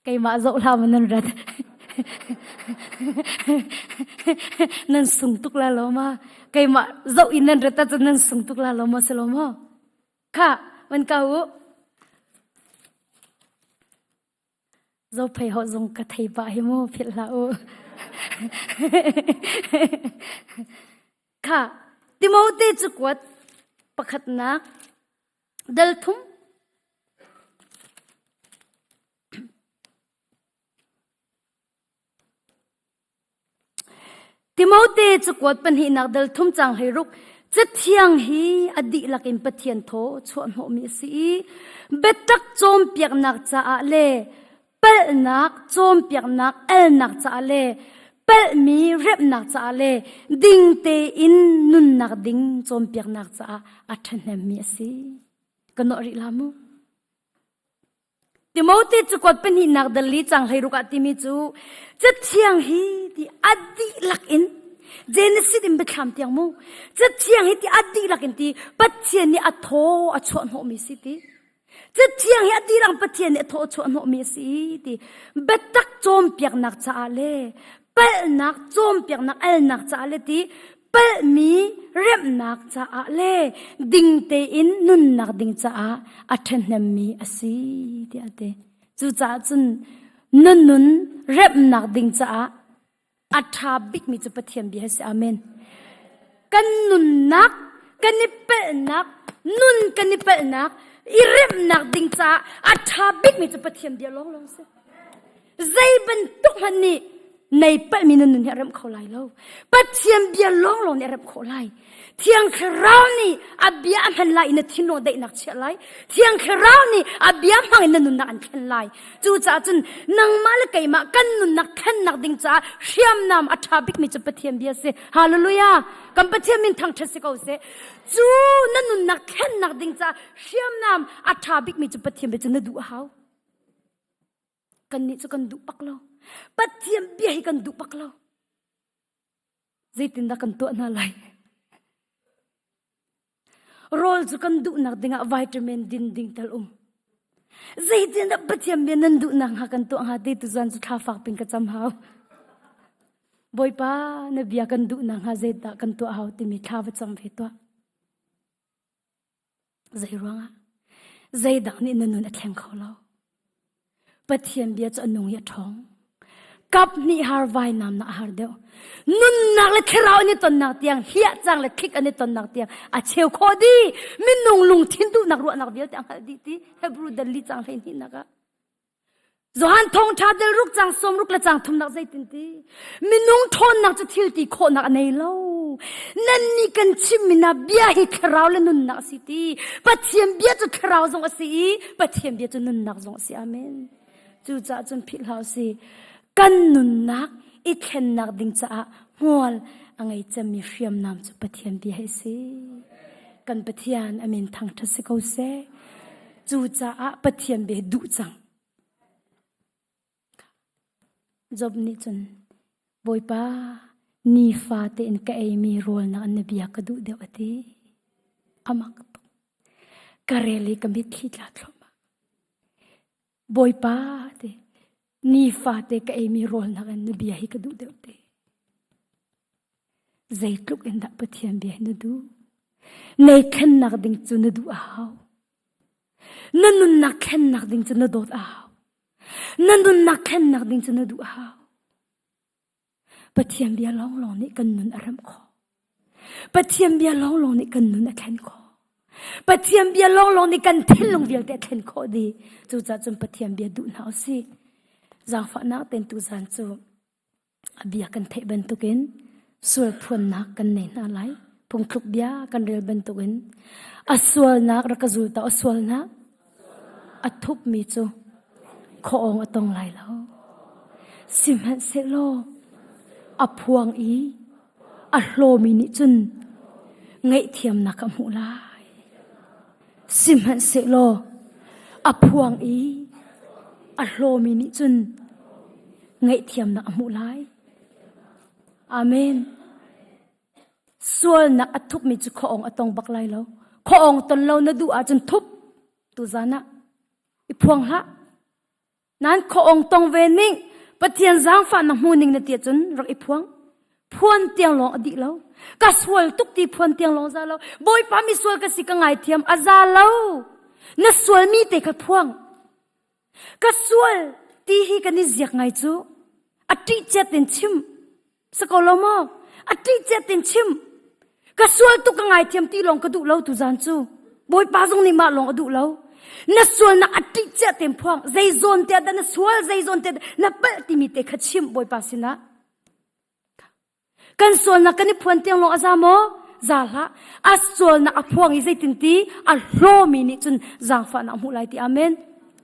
Keimah zoh hlah maw nan rat. nan sung tuk la lo ma? Keimah zoh in nan rat ahcun nan sung tuk la lo maw si lo maw? Kha, van ka u. Zophei holh zong ka thei pah hi mu philh hlah u. Kha Timote cu kuat pakhatnak dal thum Timote cakuat pahnihnak dal thum cang 16 Cathiang hi a dihlak in Pathian thaw chuahhnawhmi a si i biatak cawnpiaknak caah le palhnak cawnpiaknak alnak caah le palhmi remhnak caah le ding tein nunnak ding cawnpiaknak caah a ṭhahnemmi a si. Ka nawh rih la mu. Timote cakuat pahnihnak dal li cang 16 ah timi cu Cathiang hi ti a dihlak in Genesis in biathlam tiang mu Cathiang hi ti a dihlak in ti Pathian nih a thaw a chuah hnawhmi si ti Cathiang hi a dihlak Pathian nih a thaw a chuah hnawhmi a si ti biatak cawnpiaknak caah le palhnak cawnpiaknak alnak caah le ti palhmi remhnak caah le ding tein nunnak ding caah a ṭhahnemmi a si tiah a ti. Cucaah cun na nun remhnak ding caah a ṭha bikmi cu Pathian bia a si. Amen. Kan nunnak, kan i palhnak, nun kan i palhnak, i remhnak ding caah a ṭha bikmi cu Pathian bia lawnglawng si. Zei bantuk hmanh nih nei palhmi na nun hi a remh kho lai lo. Pathian bia lawnglawng nih a remh khawh lai. Thiang Thlarau nih a bia a hman lai i na thinlung daihnak chiah lai. Thiang Thlarau nih a bia hmang in na nunnak an thlen lai. Cucaah cun nangmah le keimah kan nunnak thlennak ding caah hriamnam a ṭha bikmi cu Pathian bia a si. Hallelujah! Kan Pathian min thangṭhat si ko seh. Cu na nunnak thlennak ding caah hriamnam a ṭha bikmi cu Pathian bia cu na duh a hau. Kannih cu kan duh bak lo. Pathian bia hi kan duh bak lo. Zeitindah kan tuah hna lai? Rawl cu kan duhnak dingah vitamin din ding tal um. Zeitindah Pathian bia nan duhnak hnga kan tuah hnga ti tu zan cu thla fak pin ka cam hau. Bawipa na bia kan duhnak hnga zeidah kan tuah hau timi thla va cam ve tuah. Zei ruangah? Zeidang nih na nun a thleng kho lo. Pathian bia cu a nung i a ṭhawng. Kap hnih har vainam na a har deuh. Nunnak le thlarau an i tonnak tiang, hliah cang le thlik an i tonnak tiang a cheu khawh dih. Minung lungthin duhnak ruahnak vialte a hngalh dih ti Hebrew dal li cang 12 nak ah. Johan thawngṭha del ruk cang sawm ruk le cang thumnak zeitin ti minung ṭhawnnak cu thil ti khawhnak a nei lo nan nih kan chimmi na bia hi thlarau le nunnak a si ti Pathian bia cu thlarau zong a si i Pathian bia cu nunnak zong a si amen cucaah cun philh hlah si kan nunnak i thlennak ding caah hmual a ngei cemmi hriamnam cu Pathian bia hi a si kan Pathian amin thangṭhat si ko seh Cucaah Pathian bia duh cang. Job nih cun Bawipa nifa tein ka eimi rawl nak na bia ka duh deuh a ti. Amak tuk. Ka rel i ka mitthli tla thluahmah. Bawipa ti nifa te ka eimi rawl nak in na bia hi ka duh deuh ti. Zeitluk in dah Pathian bia hi na duh? Nei thlennak ding cu na duh a hau. Na nunnak thlennak ding cu na dawt a hau. Na nunnak thlennak ding cu na duh a hau. Pathian bia lawnglawng nih kan nun a remh khawh. Pathian bia lawnglawng nih kan nun a thlen khawh. Pathian bia lawnglawng nih kan thinlung vialte a thlen khawh dih. Cucaah cun Pathian bia duh hna usih. Zaangfahnak ten tuzan cu a bia kan theih bantukin sual phuannak kan nei hna lai. Phungthluk bia kan rel bantukin a sualnak rak ka zul ta a sualnak a thupmi cu khuaawng a tong lai lo. Sihmanhsehlaw a phuang i a hlawmi nih cun ngaihthiamnak a hmuh lai. Sihmanhsehlaw a phuang i a hlawmi nih cun ngaihthiamnak a hmuh lai. Amen. Sualnak a thupmi cu khuaawng a tong bak lai lo. Khuaawng ton lo na duh ahcun thup tuzan ah i phuang hlah. Nan khuaawng tong ve ning Pathian zaangfah na hmu ning na ti ahcun rak i phuang. Phuan tiang lawng a dih lo. Ka sual tuk ti phuan tiang lawng za lo. Bawipa mi sual ka si ka ngaithiam a za lo. Na sualmi te kha phuang. Ka sual ti hi kan i ziak ngai cu. A ṭih cet in chim. Si ko lo maw? A ṭih cet in chim. Ka sual tuk ka ngaithiam ti lawng ka duh lo tu zan cu. Bawipa zong nih mah lawng a duh lo. Na sualnak a ṭih cia tem phuang. Zei zawn te dah na sual, zei zawn te na palh timi te kha chim Bawipa sinah. Kan sualnak kan i phuan tiang lawng a za maw? Za hlah. A sualnak a phuang i zeitin ti a hlawmi nih cun zaangfahnak a hmuh lai ti. Amen.